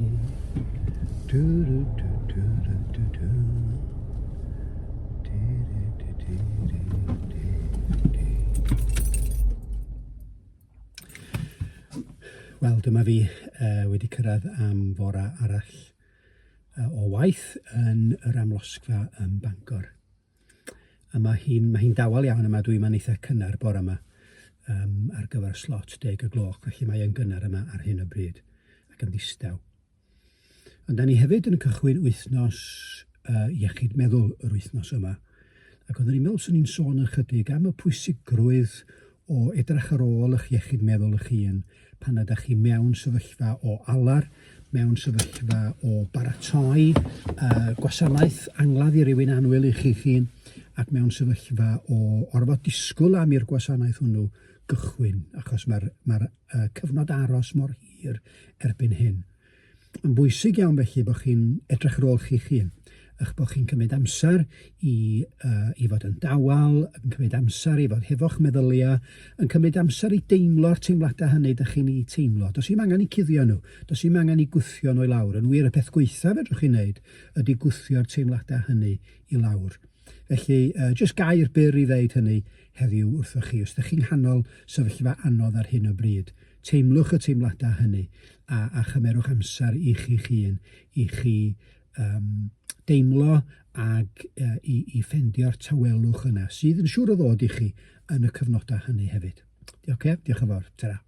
di. Du, du, du, du, du, du, du. Di, di, di, di, di, di, di. Wel, dyma fi uh, wedi cyrraedd am fora arall uh, o waith yn yr amlosgfa ym Bangor. A mae hi'n mae hi'n dawel iawn yma, dwi yma'n eitha cynnar bore yma um, ar gyfer slot deg y gloch, felly mae e'n gynnar yma ar hyn o bryd ac yn ddistaw. Ond da ni hefyd yn cychwyn wythnos uh, iechyd meddwl yr wythnos yma, ac oeddwn i'n meddwl swn i'n sôn ychydig am y pwysigrwydd o edrych ar ôl eich iechyd meddwl eich hun pan ydych chi mewn sefyllfa o alar, mewn sefyllfa o baratoi uh, gwasanaeth angladd i rywun annwyl i chi'ch hun, ac mewn sefyllfa o orfod disgwyl am i'r gwasanaeth hwnnw gychwyn, achos mae'r mae uh, cyfnod aros mor hir erbyn hyn. Mae'n bwysig iawn felly bod chi'n edrych ar ôl chi'ch hun, eich bod chi'n cymryd amser i, uh, i fod yn dawel, yn cymryd amser i fod hefo'ch meddyliau, yn cymryd amser i deimlo'r teimladau hynny dych chi'n eu teimlo. Does i'm angen i cuddio nhw, does i'm angen i gwthio nhw i lawr. Yn wir, y peth gwaethaf fedrwch chi wneud ydy gwthio'r teimladau hynny i lawr. Felly, uh, jyst gair byr i ddeud hynny heddiw wrthoch chi. Os ydych chi'n nghanol sefyllfa anodd ar hyn o bryd, Teimlwch y teimladau hynny a, a chymerwch amser i chi'ch hun, i chi um, deimlo ag uh, i, i ffendio'r tawelwch yna, sydd yn siŵr o ddod i chi yn y cyfnodau hynny hefyd. Oce, okay? Diolch yn fawr. Tara.